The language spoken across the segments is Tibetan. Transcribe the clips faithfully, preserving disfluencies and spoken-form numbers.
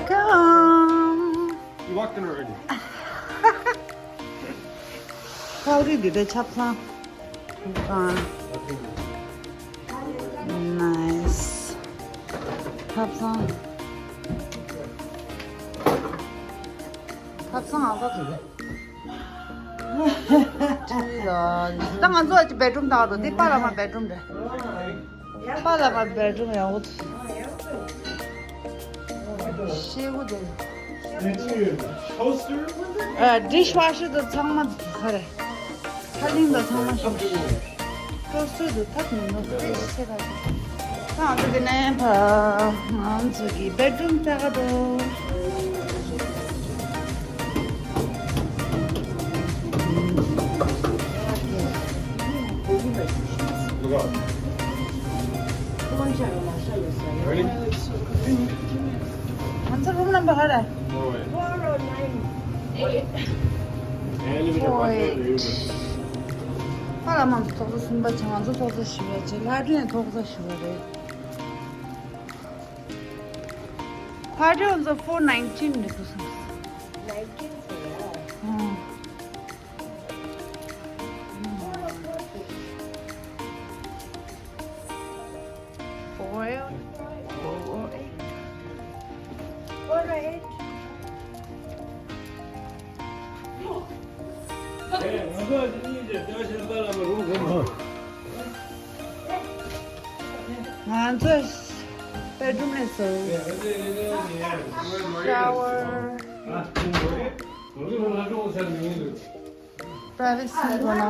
Welcome. You walked in already. ཁའུ་རི་འདི་འདྲ་ཆབ་གསང་། ནའིས། ཆབ་གསང་། ཆབ་གསང་ཨ་ཕ། ད་ང་ཚོ་ཨ་ཅི་བེད་རུམ་ལྟ་བ་དང་འདི་པཱ་ལགས་མ་བེད་རུམ་རེད། པཱ་ལགས་མ་བེད་རུམ་ཡག་པོ་འདུག་ཤེལ་སྒོ་དེ། ཨ། ཌིཤ་ཝ་ཤར་དང་ཚང་མ་ག་རེ། ཚ་གླིང་དང་ཚང་མ་ཤེལ། ཊོ་སི་ཊར་དུ་ཐབས་མི་འདུག་ཏེ་ཤེ་ར། ད་ང་ཚོ་དེ་ནས་ཕ་ང་ཚོ་གི་བེད་རུམ་ལྟ་ག་འགྲོ། ང་ཚོ་རུམ་ནམ་བར་ག་རེ། ཕ་ལ་མང་ཚོ་ཐོག་ཚོ་གསུམ་པ་བྱས། ང་ཚོ་ཐོག་ཚོ་བཞི་པ་བྱས། ལྷ་སྒྲོན་ཐོག་ཚོ་བཞི་པ་རེད། ལྷ་སྒྲོན་ཚོ་four nineteen རེད་འདུག་སོང་། Nineteen ཟེར་ཡ། ཨང་། Four eight, four eight. Four eight. ང་ཚོ་བེད་རུམ་ནས་སོང་། ཤ་ཝར། པ་རི་སི་གོ་ན།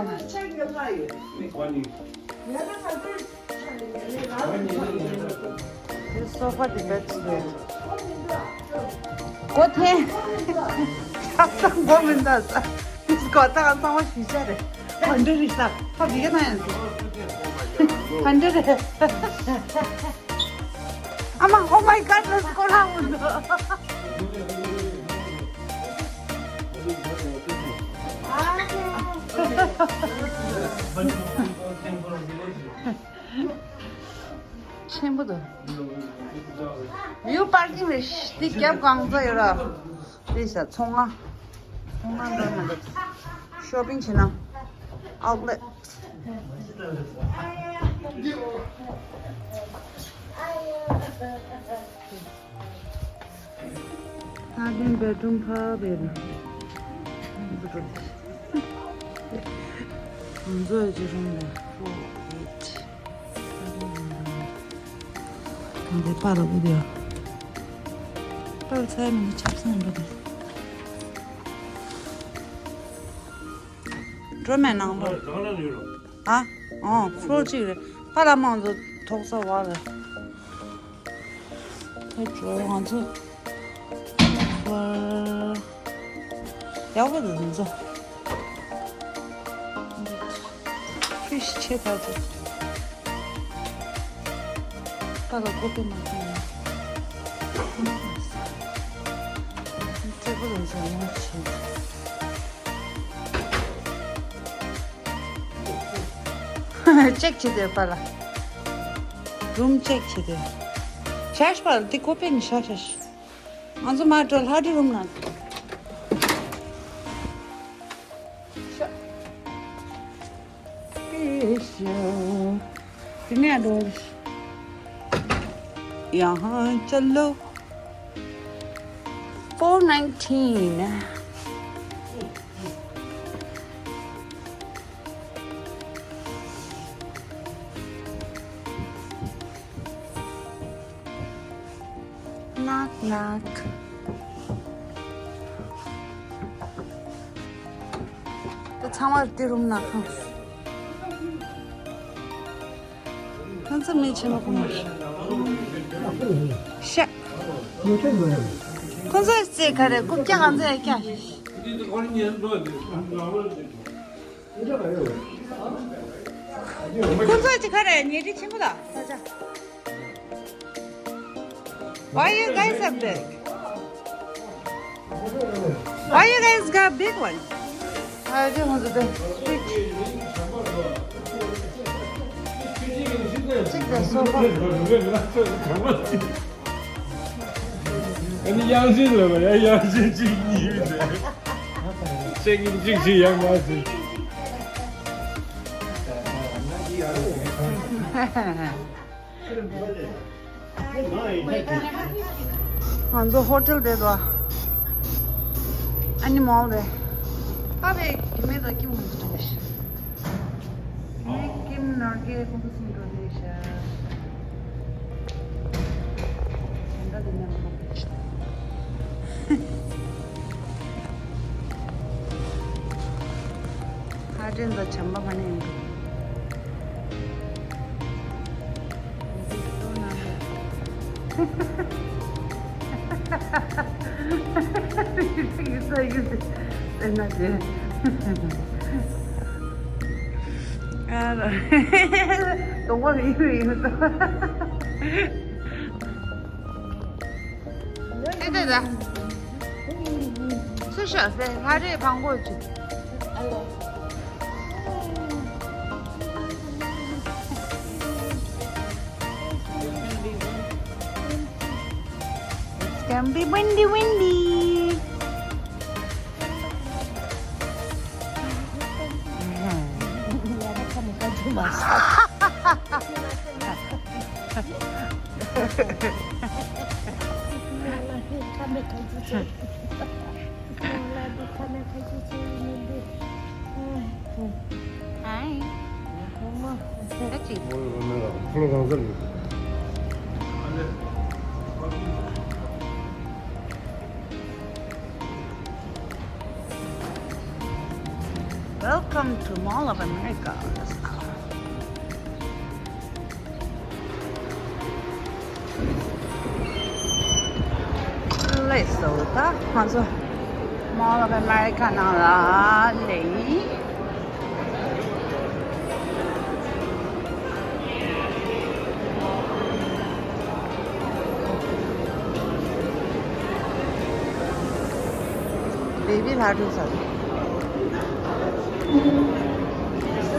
This sofa the best bed. གོ་ཐེ། ཁ་སང་གོ་མིན་ད་ས། This གོ་ད་ག་ཚང་མ་ཞུ་ཆ་རེད། ཧན་ཌེ་རེད་ས། ཧ་བི་ག་ན་ཡང་ས། ཧན་ཌེ་རེད། ཨ་མ། Oh my God, let's go down. ཆེན་པོ་འདུག་ཡུ་པར་ཀིང་རེད། འདི་རྒྱབ་གང་ཚ་ཡོད་ར། འདི་ས་ཚོང་ང་། ཚོང་ང་འགྲོ་མི་འདུག་ཤོ་པིང་བྱེད་ན། ཨའུ་ལེ། ད་དེ་བེད་རུམ་ཕ་བེད་རུམ། ང་ཚོ་ཡི་རུམ་ལ་four eight། འདི་པར་བུ་དེ། པར་ཚད་མི་འདུག་ཆབ་གསང་འགྲོ་དེ། སྒྲོལ་མའི་ནང་ལོགས། ཨ། ཨོ། ཕོར་གཅིག་རེད། པཱ་ལགས་མང་ཚོ་ཐོག་ས་བ་རེད། ད་འགྲོ་ང་ཚོ། ཡག་པོ་འདུག་ང་ཚོ། ཕི་ཤི་ཆེ་ད་ཚོ། པཱ་ལགས་ཀོ་པི་མ་ཐོན་ཡང་། ཙེ་པོ་ལ་ཟ་མ་བྱེད། ཅེག་བྱེད་དེ་པཱ་ལགས། རུམ་ཅེག་བྱེད་དེ། ཤ་ཤ་པཱ་ལགས་འདི་ཀོ་པེ་ནི་ཤ་ཤ་ཤ། ང་ཚོ་མ་འགྲོ་ལྷ་འདྲེ་རུམ་ནང་། ཤ། དེ་ནས་འགྲོ། ཡང་ཅ་ལོ། Four nineteen. Knock knock. ད་ཚང་མ་དེ་རུམ་ནང་ཁང་། ཁོང་ཚོ་མི་ཆེན་པོ་ཁོ་མ་ཤ། ཁོང་ཚོ་རྩེ་ག་རེ་རྐུབ་བཀྱག་གང་ཚོ་ཡ་བཀྱག་ཁོང་ཚོ་ཅི་ག་རེ་ཉལ་ཁྲི་ཆེན་པོ་ལ་ས་ཆ། Why you guys have big? Why you guys got big one? ཨ་ཅེ་ཧོན་ཟེར་ཏེ། Check the sofa. ཨ་ནི་དབྱངས་ཅན་ལ་བ་ཡ་དབྱངས་ཅན་གཅིག་གཉིས་ཡོད་ནས། ཤེས་ཀྱི་གཅིག་གཅིག་ཡང་མ་ཟིན། ང་ཚོ་ཧོ་ཊེལ་དེ་དོ། ཨ་ནི་མོལ་དེ། ཨ་བའི་མེ་དོ་ཀིམ་ཧུ་ཏུ་ཤ། མེ་ཀིམ་ནོར་གེ་ཁོང་ཚོ་སུམ་འགྲོ་དེ་ཤ། དེ་འདྲ་དེ་ནས་མ་ཁ་དྲན་དང་བྱམས་པ་མ་ནས་ཡོང་གི། It's gonna be windy, windy. Hi. That's it. Welcome to Mall of America. ལགས་སོ། ད་ང་ཚོ་Mall of America ནང་ལ་སླེབས་ཡིན། བེ་བི་ལྷ་སྒྲོན་ཚར།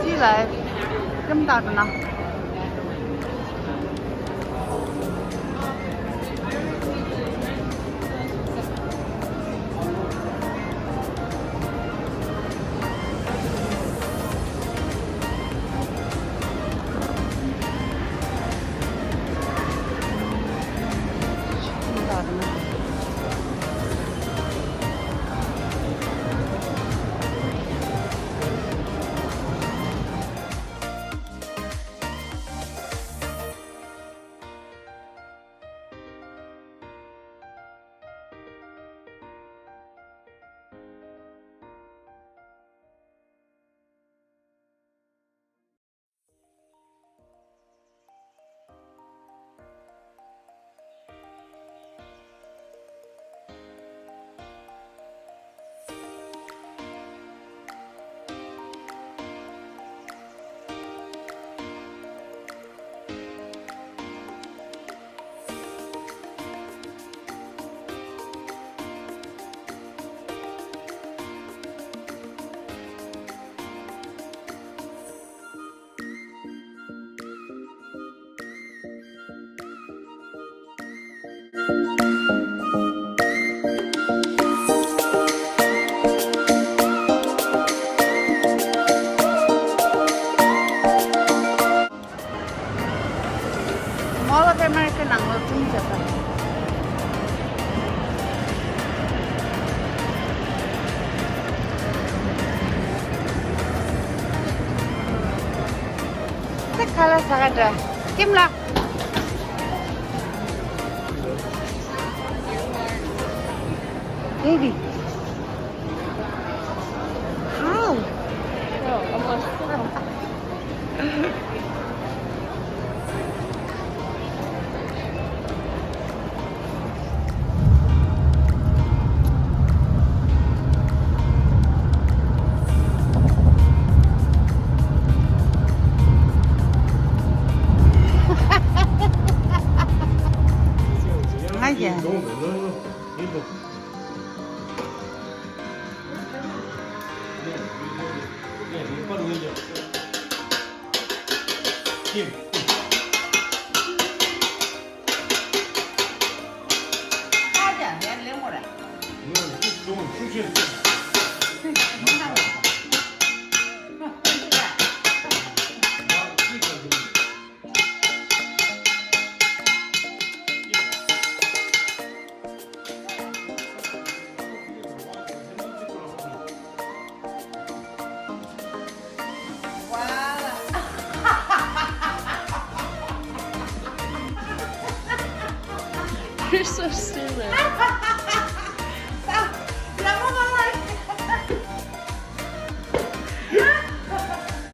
སི་ལའི་ཀེམ་ཏག་ཏུ་ན། Mall of America ནང་ལོགས་ཐུང་བྱས་པ། ཚེ་ཁ་ལ་ས་ག་འདྲ། ཀེམ་ལ། Baby. Ow. ང་ཡ། You're so stupid.